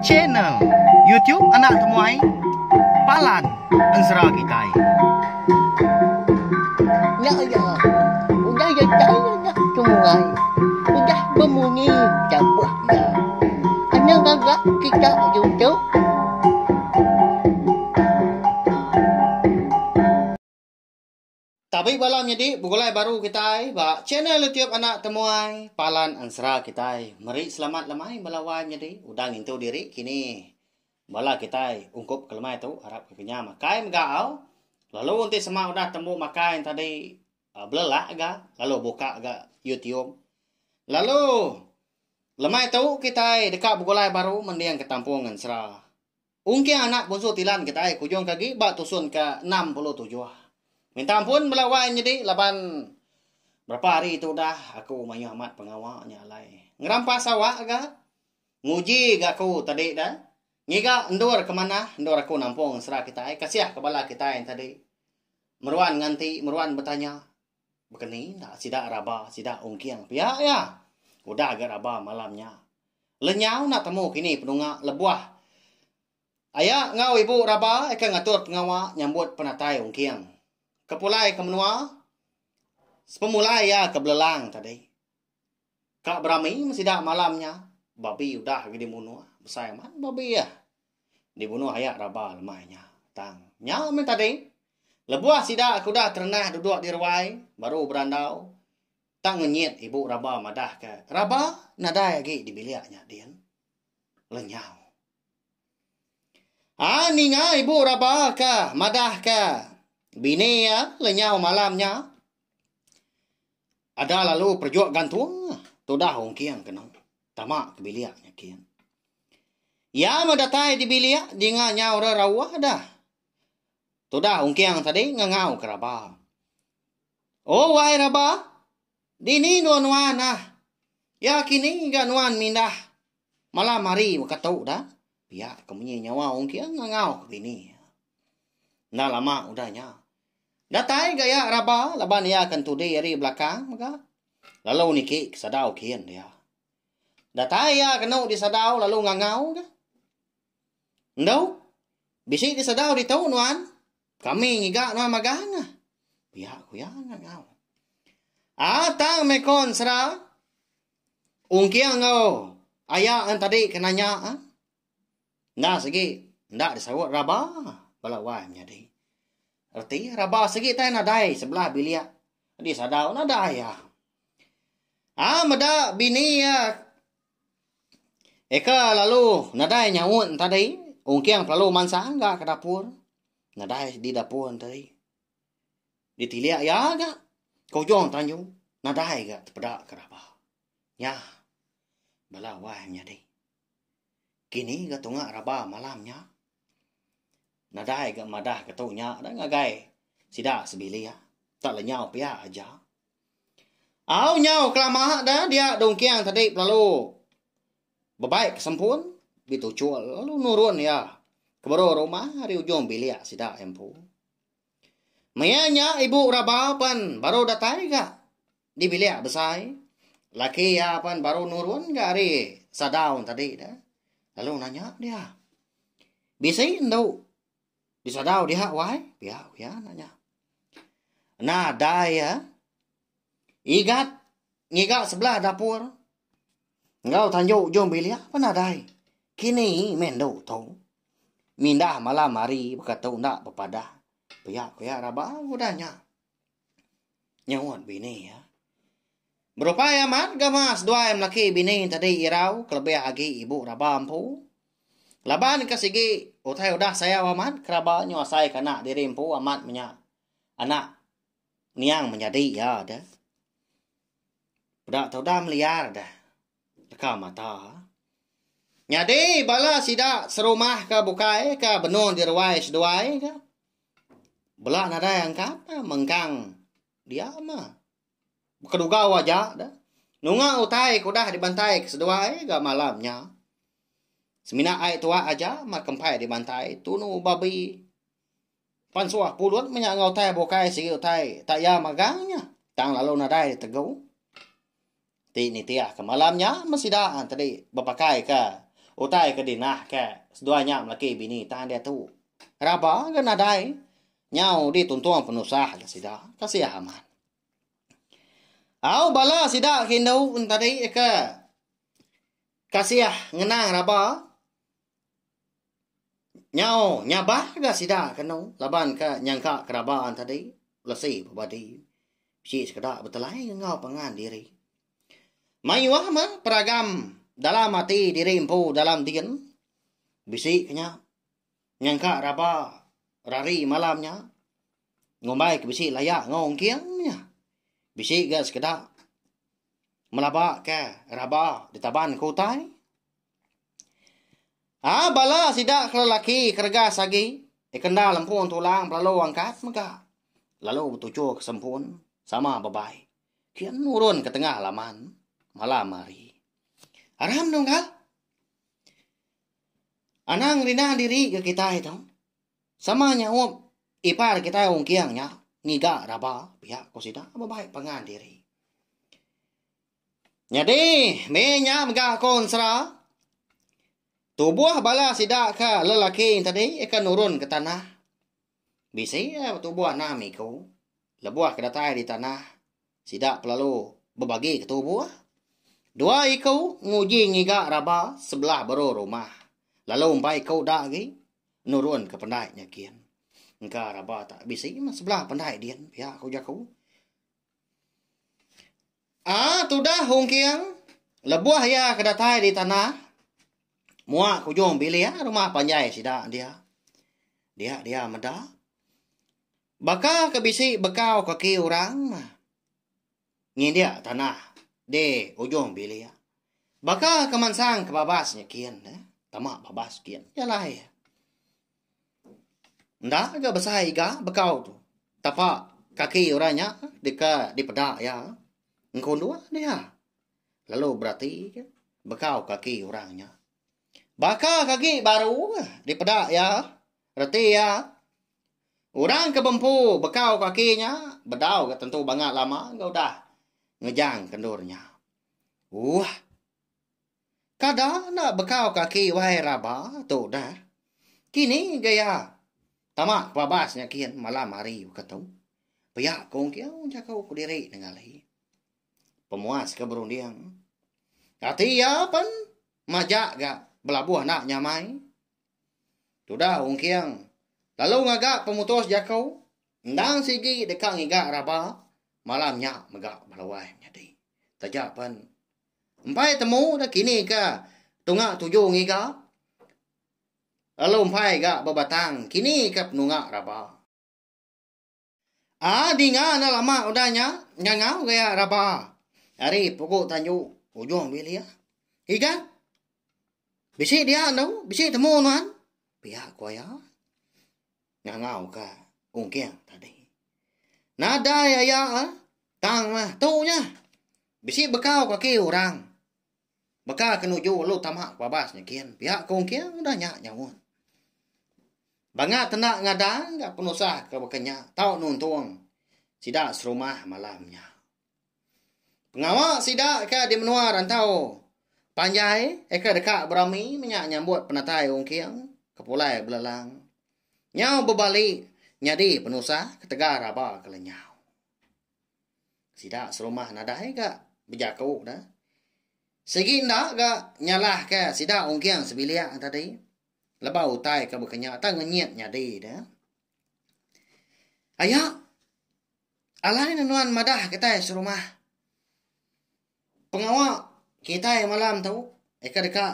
Channel YouTube Anak Temuai Palan Ensera Kitai. Nya iya. Udah iya tai anak temuai. Udah bemunyi tabuh iya. Anang gaga kita ditu. Tabi bala menyedi begulai baru kitai ba channel YouTube Anak Temuai Palan Ensera kitai. Meri selamat lemai bala wai menyedi udah ngintu diri kini bala kitai ungkup ke lemai tu arap ke kenyang makai mega au. Lalu enti sema udah tembu makai tadi belelak ga lalu buka ga YouTube. Lalu lemai tu kitai deka begulai baru mending ke tampung ensera. Ungking anak bunsu tilan kitai kujung ke agi ba tusun ke 67. Minta ampun bala wai nyedi laban berapa hari tu udah aku mayuh amat pengawa nya alai. Ngerampas awak ga nguji ga aku tadi da ngiga endur ke manah endur aku nampung ensera kitai kasih ke bala kitai tadi meruan nganti meruan betanya bekeni enda sida raba sida ungking pia iya. Udah ga raba malam nya. Lenyau enda temu kini penunga lebuh aya enggau ibu raba ika ngatur pengawa nyambut penatai Ungking ke pulai ke menua sepemulai iya ke belelang tadi. Ka berami meh sida malam nya babi udah agi dibunuh besai amat babi iya dibunuh aya raba lemai nya. Tang nya meh tadi lebuh sida ke udah terenah duduk di ruai baru berandau Tang ngenyit ibu Raba madahka Raba nadai agi di bilik nya din. Lenyau. Aa ninga ibu Raba ka madahka bini iya lenyau malam nya. Ada lalu perejuk gantung tudah ungking kenu tama ke bilik nya kin. Iya meh datai di bilik dinga nyau rerauh dah. Tudah ungking tadi ngangau ke Raba. Oh wai raba, dini endur nuan ah. Ya kini ga nuan mindah malam hari baka tu dah. Pia ke munyi nyawa Ungking ngangau ke bini. Enda lama udah nya. Datai ga iya raba laban iya ke entudi ari belakang mega. Lalu niki ke sadau kin dia. Datai iya kenu di sadau lalu ngangau ga. Endu, bisi di sadau ditu nuan. Kami ngiga nuan magang ah. Pia ku iya ngangau. Ah tang meh kon sera. Ungking enggau aya en tadi ke nanya ah. Enda sigi enda disaut raba bala wai menyadi. Reti raba sigi tai nadai sebelah bilik di sadau nadai iya. Ah meda bini iya Eka lalu nadai nyaut tadi, ungking pelalu mansang ga ke dapur. Nadai di dapur tadi. Ditilik iya ga ke ujung tanju nadai ga tepeda ke raba. Nya bala wai menyadi. Kini ga tunga raba malam nya. Nadai ga madah ke tu nya da ngagai sida sebilik. Tak lenyau pia aja. Au nyau kelama da dia dungking tadi pelalu bebai ke sempun dituchul lalu nurun iya ke baru rumah ari ujung bilik sida iya empu. Maya nya ibu raba pen baru datai ga di bilik besai. Laki iya pen baru nurun ga ari sadau tadi da lalu nanya dia. Bisi endu Disadau diha wai, pia ku iya nanya. Nadai iya. Igat ngiga sebelah dapur enggau tanju ujung bilik pun nadai. Kini meh endu tu. Mindah malam hari baka tu enda bepadah. Pia ku iya raba udah nya. Nyaut bini iya. Berupai amat ga ma seduai melaki bini tadi irau kelebih agi ibu raba empu. Laban ke sigi utai udah sayau amat ke raba nyu asai ke anak diri empu amat menya anak niang menyadi iya deh. Peda te udah meliar deh leka mata. Nyadi bala sida serumah ke bukai ke benung diruai seduai ke bela nadai angkat mengkang dia mah. Bekedugau aja deh. Nunga utai ke udah dibantai ke seduai ga malam nya. Semina ai tuak aja mah kempai dibantai tunu babi. Pan suah pulut menya enggau utai bukai sigi utai tak iya magang nya. Tang lalu nadai ditegu. Ti nitih ke malam nya meh sida tadi bepakai ke utai ke dinah ke seduai nya melaki bini tang diatu. Raba ga nadai nyau dituntung penusah ga sida. Kasih amat. Au bala sida ke indu tadi ke kasih ngenang raba nyau nyabah ga sida kenu laban ke nyangka ke raba tadi lesi bebadi. Bisi sekeda betelai enggau pangan diri. Mayuh meh peragam dalam ati diri empu dalam din. Bisi ke nya nyangka raba rari malam nya ngumbai ke bisi laya enggau ungking nya. Bisi ga sekeda melaba ke raba ditaban ke utai. Aa bala sida ke lelaki ke regas agi dikenda lempung tulang belalu angkat mega lalu betuchur ke sempun sama bebai kian nurun ke tengah laman malam hari. Aram nunggal. Anang rinang diri ke kitai tu. Sama nyaup ipar kitai ungking nya ngiga raba pia ku sida bebai pangan diri. Nyadi, mih nya mega ko ensera. Tubuh bala sida ke lelaki tadi ke nurun ke tanah. Bisi tubuh enam iku. Lebuh ke datai di tanah, sida pelalu bebagi ke tubuh. Dua iku nguji ngiga raba sebelah baru rumah. Lalu empai iku da agi nurun ke pendai nya kin. Engka raba tak bisi meh sebelah pendai din pia ku jaku. A tudah Ungking lebuh iya ke datai di tanah mua ke ujung bilik rumah panjai sida dia. Dia dia meda baka ke bisi bekau kaki orang ngindik tanah di ujung bilik. Baka ke mansang ke babas nyekin tama babas kin jalai. Enda ga besai ga bekau tu. Tapa kaki orang nya deka dipeda iya. Engkunduk dia. Lalu berati ke bekau kaki orang nya. Baka kaki baru dipeda iya. Reti iya orang ke bempu bekau kaki nya bedau ga tentu bangat lama ga udah ngejang ke endur nya. Uuh. Kada enda bekau kaki wai raba tu dah. Kini gaya tama ke babas nya kin malam hari baka tu. Pia ku ungking jaku kediri nengali. Pemuas ke berunding. Ati iya pen majak ga belabuh enda nyamai. Tudah ungking lalu ngaga pemutus jaku endang sigi deka ngiga raba malam nya mega bala wai menyadi. Taja pen Empai temu da kini ka tunga tuju ngiga lalu empai ga bebatang kini ka penunga raba. A dinga enda lama udah nya ngangau gaya raba ari pugu tanju ujung bilik. Igat bisi dia endu bisi temu nuan pia ku iya ngangau ka ungking tadi. Nadai aya tang meh tu nya. Bisi bekau kaki orang baka ke nuju lalu tama ke babas nyekin pia ke ungking udah nya nyaut. Bangat enda ngadang ga penusah ke baka nya tau nuntung sida serumah malam nya. Pengawa sida ke di menua rantau panjai eka deka berami menya nyambut penatai ungking ke pulai belelang nyau bebali nyadi penusah ketegal raba ke lenyau. Sida serumah nadai ga bejaku da. Sigi enda ga nyalahka sida ungking sebilik tadi. Leba utai ke baka nya tang ngenyit nyadi da. Aya alai ne nuan madah kitai serumah. Pengawa kitai malam tu ika deka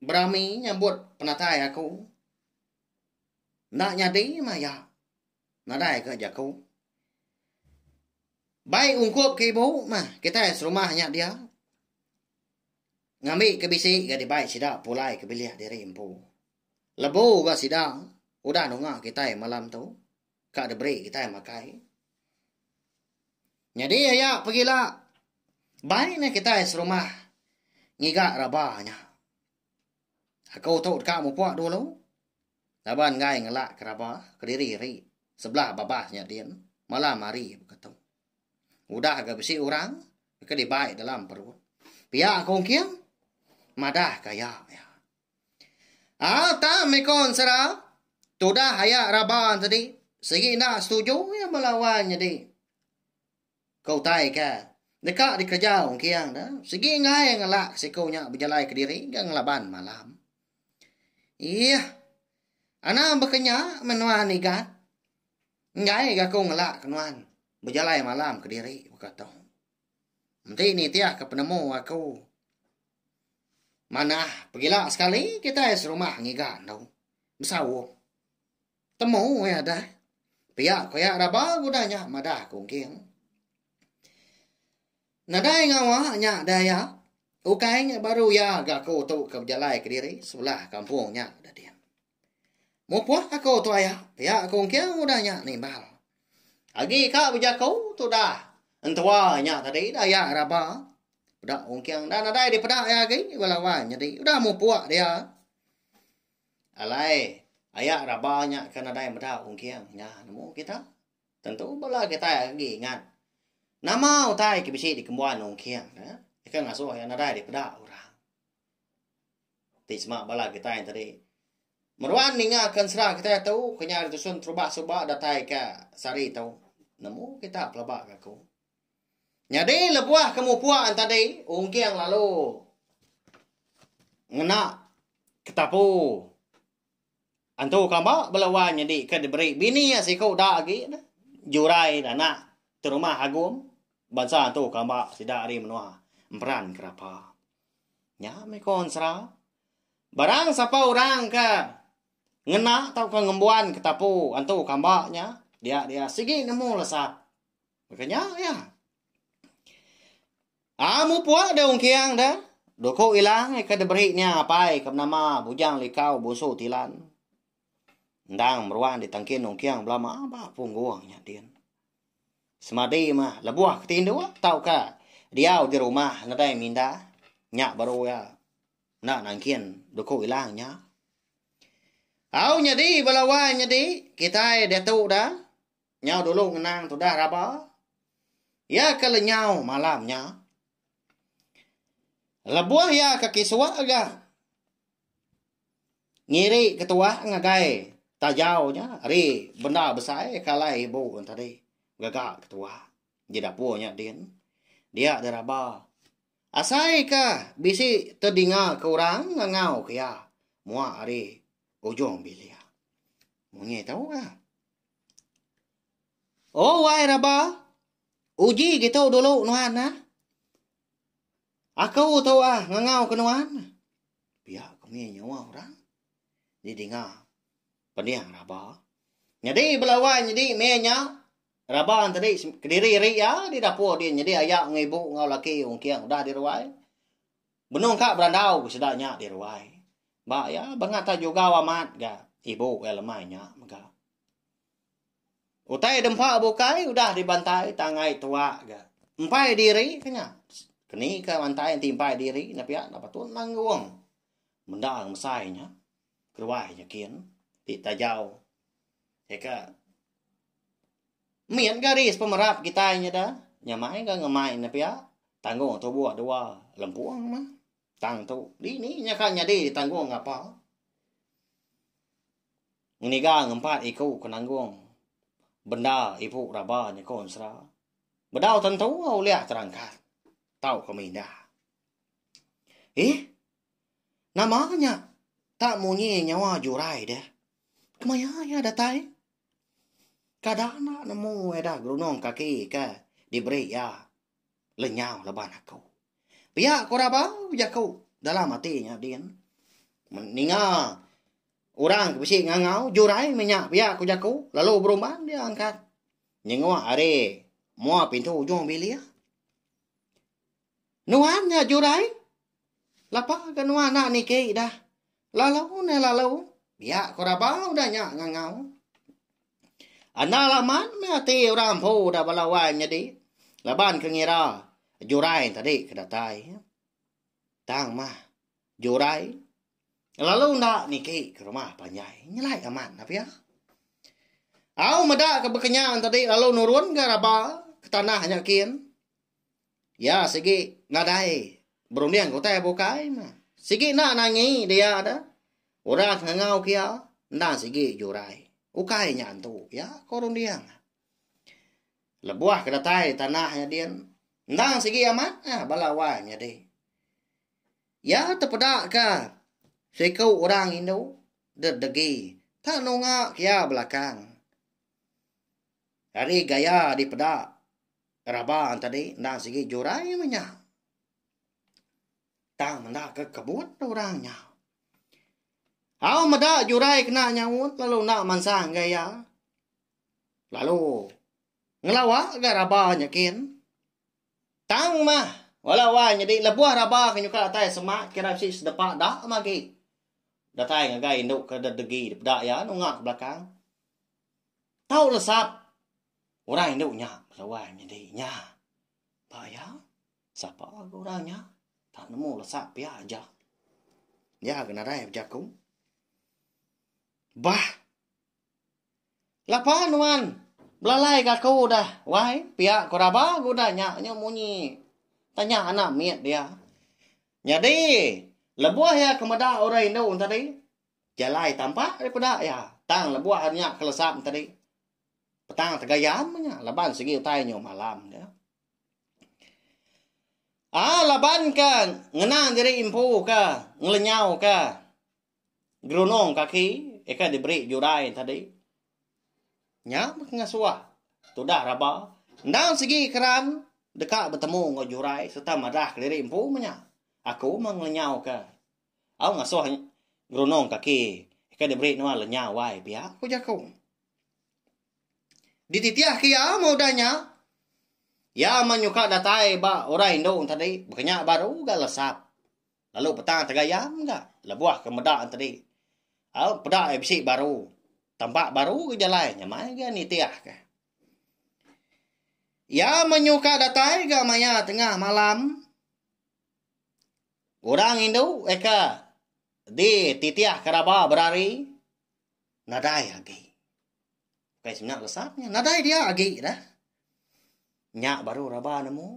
berami nyambut penatai aku. Enda nyadi mah aya. Nadai ka jaku. Bai ungkup ke ibu mah kitai serumah nya dia. Ngambi ke bisi ga dibai sida pulai ke bilik diri empu. Lebu ga sida udah nunga kitai malam tu ka diberi kitai makai. Nyadi aya pegila bai neh kitai serumah ngiga raba nya. Aku tu deka mupuk dulu. Laban enggai ngelak ke raba kediri ri sebelah babas nya din malam hari baka tu. Udah ga bisi orang. Ke dibai dalam perut. Pia ku Ungking madah ka iya. Ah tang meh ko ensera tudah aya raban tadi sigi enda setuju iya belawan nyadi ke utai ke deka dikereja Ungking da sigi enggai ngelak siku nya bejalai kediri ga ngelaban malam. Ih anang baka nya meh nuan igat enggai ga aku ngelak ke nuan bejalai malam kediri baka tu. Enti nitih ke penemu aku Manah pegila sekali kitai serumah ngiga endu. Besaup. Temu iya deh. Pia ku iya raba udah nya madah ku King. Nadai ngawa nya deh iya. Ukai nya baru iya ga aku tu ke bejalai kediri sebelah kampung nya deh din. Mupuk aku tu aya, pia ku Ungking udah nya nimbal. Agi ka bejaku tudah entua nya tadi daya raba. Peda Ungking enda nadai dipeda iya agi bala wai nyadi udah mupuk dia. Alai aya raba nya ke nadai meda Ungking nya nemu kita. Tentu bala kitai agi ingat nama utai ke bisi dikembuan Ungking ne ke ngasuh iya nadai dipeda orang. Ti sema bala kitai tadi. Meruan ninga ke ensera kitai tu ke nya ari tusun terubah suba datai ke sehari tu. Nemu kita pelaba ke aku. Nyadi lebuh ke mupuk tadi Ungking lalu ngena ketapu antu kamba bala wang nyadi ke diberi bini iya siku da agi ne jurai anak terumah Agum bansa antu kamba sida ari menua Emperan Kerapa. Nya meh ko ensera. Barang sapa orang ke ngena tauka ngembuan ketapu antu kamba nya, dia dia sigi nemu lesap. Baka nya iya. Amu puak deh ungking deh. Duku ilang ke diberi nya apai ke benama Bujang Likau Bunsu Tilan. Endang meruan ditangkin ungking belama ba punggung nya din. Semadi mah lebuh ke tinduk tauka diau di rumah nadai mindah nya baru iya enda nangkin duku ilang nya. Au nyadi bala wai nyadi kitai diatu da nyau dulu ngenang tudah raba iya ke lenyau malam nya. Lebuh iya ke kisuk ga Ngiri ketuah ngagai tajau nya ari benda besai ke alai ibu tadi gaga ketuah di dapur nya din. Dia diraba. Asai ka bisi tedinga ke orang ngangau ke iya mua ari ujung bilik. Munyi tu ka. Oh wai raba, uji kitu dulu nuan ah. Aku tu ah ngangau ke nuan. Pia ku mih nyawa orang didinga pending raba. Nyadi bala wai nyadi mih nya raba tadi kediri ri iya di dapur din nyadi aya enggau ibu enggau laki ungking udah di ruai. Benung ka berandau ke sida nya di ruai. Ba iya bangat tak jugau amat ga ibu iya lemai nya mega. Utai dempa bukai udah dibantai tang ai tuak ga. Empai diri ke nya. Keni ke bantai enti empai diri ne pia enda patut nanggung benda ngemesai nya. Keruai nya kin ti tajau. Eka mit garis pemerap kitai nya da nyamai ga ngemai ne pia tanggung tubuh dua lempung mah. Tang tu dini nya ka nyadi ditanggung ngapa. Ngeniga ngempat iku ke nanggung benda ibu raba nyeko ensera. Bedau tentu ulih terangkat tauka mindah. Ih, nama nya tak munyi nyawa jurai deh. Kemaya iya datai? Kada enda nemu iya dah gerunung kaki ke diberi iya lenyau laban aku. Pia ku raba bejaku dalam ati nya din. Ninga orang ke bisi ngangau jurai meh nya pia ku jaku lalu berumban dia angkat nyenguk ari mua pintu ujung bilik. Nuan nya jurai lapa ga nuan enda niki dah. Lalu neh lalu pia ku raba udah nya ngangau. Enda laman meh ati orang empu udah bala wai nyadi laban ke ngira jurai tadi ke datai. Tang mah jurai lalu enda niki ke rumah panjai nyelai amat ne pia. Au meda ke bekenya tadi lalu nurun ga raba ke tanah nya kin. Iya sigi nadai berunding ke utai bukai mah. Sigi enda nangi dia da. Orang ke ngangau ke iya endang sigi jurai. Ukai nya antu pia ko runding. Lebuh ke datai tanah nya din endang sigi amat ah bala wai nyadi. Iya tepeda ka siku orang indu dedegi tak nunga ke iya belakang. Ari gaya dipeda raban tadi endang sigi jurai meh nya. Tang menda ke kebut orang nya. Au meda jurai kena nyaut lalu enda mansang ga iya. Lalu ngelawa ga raba nya kin. Tang mah wala wai nyadi lebuh raba ke nyuka datai semak kira bisi sedepa da mah agi. Datai ngagai indu ke dedegi dipeda iya nunga ke belakang. Tau lesap orang indu nya bala wai nyadi nya. Ba iya sapa ga orang nya tak nemu lesap pia aja. Iya ga nadai bejaku. Bah. Lapa nuan belalai ga aku udah wai pia ku raba ga udah nya nya munyi tanya anak mit dia. Nyadi lebuh iya ke meda orang indu tadi jalai tampak daripada iya tang lebuh nya ke lesap tadi petang tegayam nya laban sigi utai nyu malam dia. Aa laban ke ngenang diri empu ke ngelenyau ke Gerunung kaki ika diberi jurai tadi. Nya meh ngasuh tudah raba endang sigi keran deka betemu enggau jurai sereta madah kediri empu meh nya. Aku meh ngelenyauka au ngasuh gerunung kaki ika diberi nuan lenyau ai pia ku jaku. Dititih ke iya meh udah nya. Iya meh nyuka datai ba orang indu tadi baka nya baru ga lesap. Lalu petang tegayam ga lebuh ke meda tadi. Au peda iya bisi baru. Tampak baru ga jalai nyamai ga nitih ka. Iya menyuka datai ga maya tengah malam. Orang indu eka di titih ke raba berari nadai agi. Bukai semina lesap nya nadai dia agi dah. Nya baru raba nemu.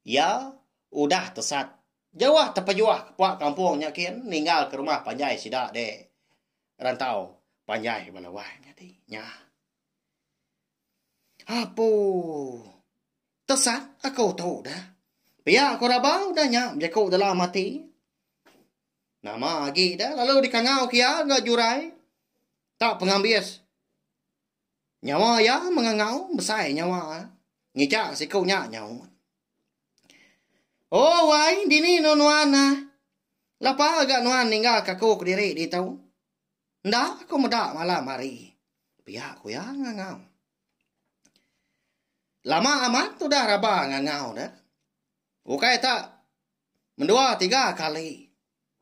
Iya udah tesat jauh tepejuh ke puak kampung nya kin ninggal ke rumah panjai sida dek rantau panjai bala wai nyadi nya. Apu tesat aku tu dah. Pia ku raba udah nya bejaku dalam ati. Nama agi dah lalu dikangau ke iya ga jurai tak pengambis. Nyawa iya mengangau besai nyawa ngicha siku nya nyaut. Oh wai dini enu nuan ah. Lapa ga nuan ninggal ka aku kediri ditu. Enda aku meda malam hari. Pia ku iya ngangau. Lama amat udah raba ngangau deh. Ukai tak mendua tiga kali.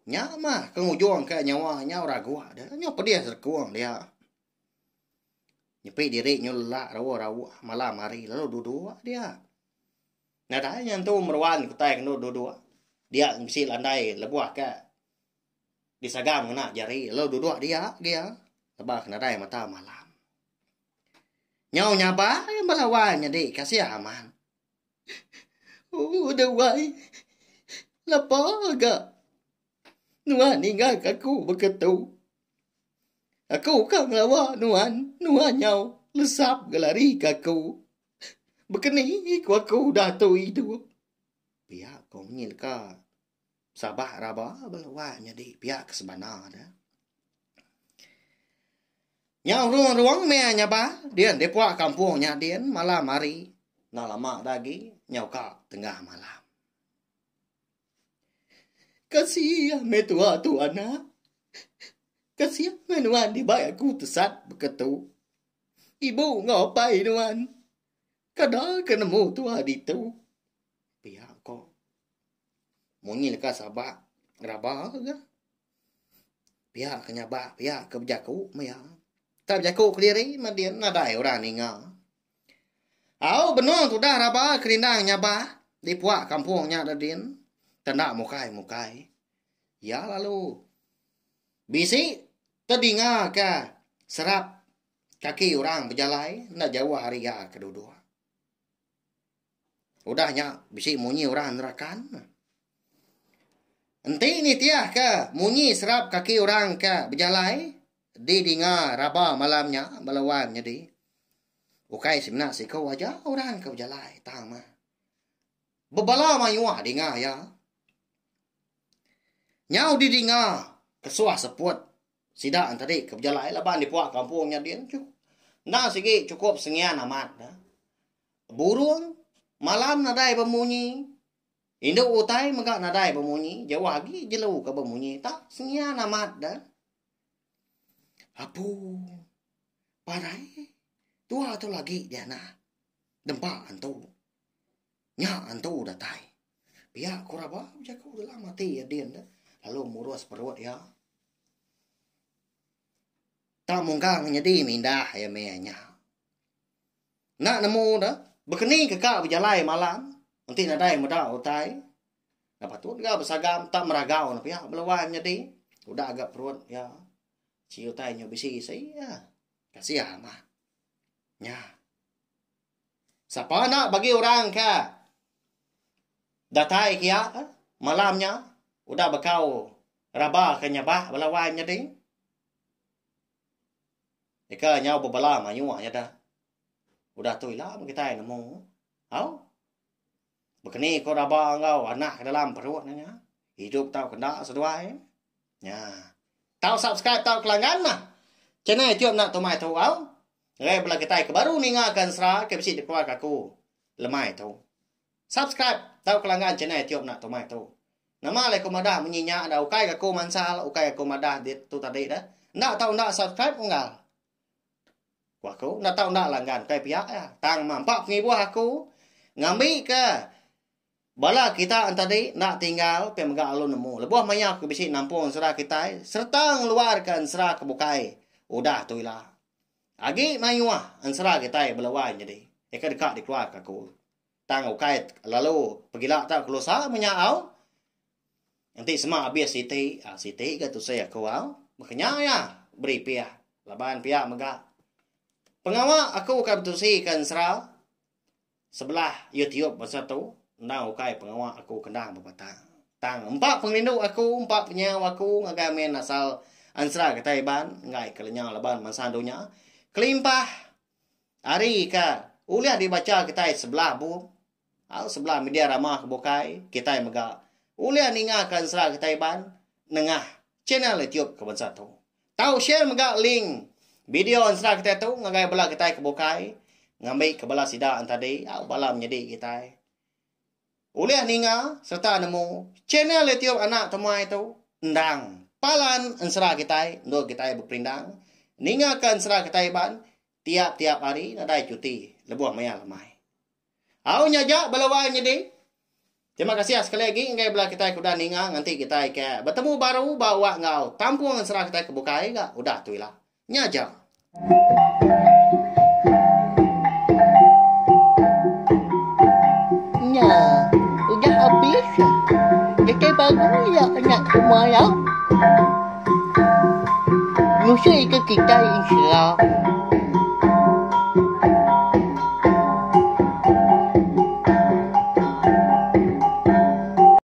Nya mah ke ngujung ka nyawa nyau raguh deh. Nyau pedis rekung dia. Nyepi diri nyu lelak rauh-rauh malam hari lalu duduk dia. Nadai nya entu meruan kutai kenu duduk. Dia bisi landai lebuh ke disagam ngena jari lalu duduk dia gia lebuh ke nadai mata malam. Nyau nyabak bala wai nyadi kasih amat. Udah wai lapa ga nuan ninggal ka aku baka tu. Aku ka ngelawa nuan, nuan nyau lesap ga lari ka aku. Baka ni ku aku udah tu idup. Pia ko munyi leka sabak raba bala wai nyadi pia ke sebana ne. Nyau ruang-ruang meh nyaba din di puak kampung nya din malam hari enda lama da agi nyau ka tengah malam. Kasih meh tua tu anak. Kasih meh nuan dibai aku tesat baka tu. Ibu enggau apai nuan kada ke nemu tua ditu. Pia ko. Munyi leka sabak raba ga. Pia ke nyabak pia ke bejaku meh iya. Tak bejaku kediri meh din nadai orang ninga. Au benung tudah raba kerindang nyabak di puak kampung nya da din tenda mukai mukai. Iya lalu bisi tedinga ka serap kaki orang bejalai enda jauh ari iya ke duduk. Udah nya bisi munyi orang nerakan. Enti nitihka munyi serap kaki orang ke bejalai didinga raba malam nya bala wai menyadi. Ukai semina siku aja orang ke bejalai tang mah. Bebala mayuh dinga iya. Nyau didinga kesuah seput sida entadi ke bejalai laban dipuak kampung nya din cu. Enda sigi chukup sengian amat. Burung malam nadai bemunyi. Indu utai mega nadai bemunyi, jauh agi jelu ke bemunyi tak sengian amat da. Apu parai tua tu lagi diana dempa antu. Nya antu datai. Pia ku raba bejaku dalam ati iya din lalu murus perut iya. Tak mungkang nyadi mindah iya meh nya. Enda nemu ne bekeni ke ka bejalai malam enti nadai meda utai. Enda patut ga besagam tak meragau ne pia bala wai menyadi udah ga perut iya si utai nyu bisi isi iya. Kasih amat. Nya. Sapa enda bagi orang ke datai kia malam nya udah bekau raba ke nyabak bala wai menyadi. Ika nyau bebala mayuh nya dah. Udah tu ila meh kitai nemu. Au. Bekeni ko raba enggau anak ke dalam perut ne nya. Idup tau ke enda seduai. Nya. Tau subscribe tau kelanggan mah. Channel YouTube enda tumai tu au. Ngagai bala kitai ke baru ninga ke ensera ke bisi dikeluar ke aku lemai tu. Subscribe tau kelanggan channel YouTube enda tumai tu. Nama alai ku madah munyi nya dah ukai ga aku mansal ukai aku madah tu tadi dah. Enda tau enda subscribe unggal. Ku aku enda tau enda langgan ukai pia iya. Tang mah empa pengibuh aku ngambi ke bala kita entadi enda tinggal pia mega lalu nemu lebuh maya aku bisi nampung ensera kitai sereta ngeluarka ensera ke bukai udah tu ila. Agi mayuh ensera kitai bala wai nyadi ika deka dikeluarka aku. Tang ukai lalu pegila tau kelusa menya au. Enti sema abis siti, ah siti ga tusei aku au. Baka nya iya beri pia laban pia mega. Pengawa aku ka betusi ke ensera sebelah YouTube bansa tu endang ukai pengawa aku kendang bebatang. Tang empa pengerindu aku, empa penyau aku ngagai main asal ensera kitai Iban enggai ke lenyau laban bansa dunya. Kelimpah ari ke ulih dibacha kitai sebelah bup au sebelah media rama ke bukai, kitai mega ulih ninga ke ensera kitai Iban nengah channel YouTube ke bansa tu. Tau share mega link video ensera kitai tu ngagai bala kitai ke bukai ngambi ke bala sida entadi au bala menyadi kitai. Ulih ninga sereta nemu channel YouTube Anak Temuai tu endang palan ensera kitai endur kitai beperindang ninga ke ensera kitai Iban tiap-tiap hari nadai cuti lebuh maya lemai. Au nya aja bala wai nyadi. Terima kasih sekali agi ngagai bala kitai ke udah ninga nganti kitai ke betemu baru ba wak enggau tampung ensera kitai ke bukai ga udah tu ila. Nya aja. Nya udah abis kitai baru ila anak semua lau. Nusui ke kitai ensera.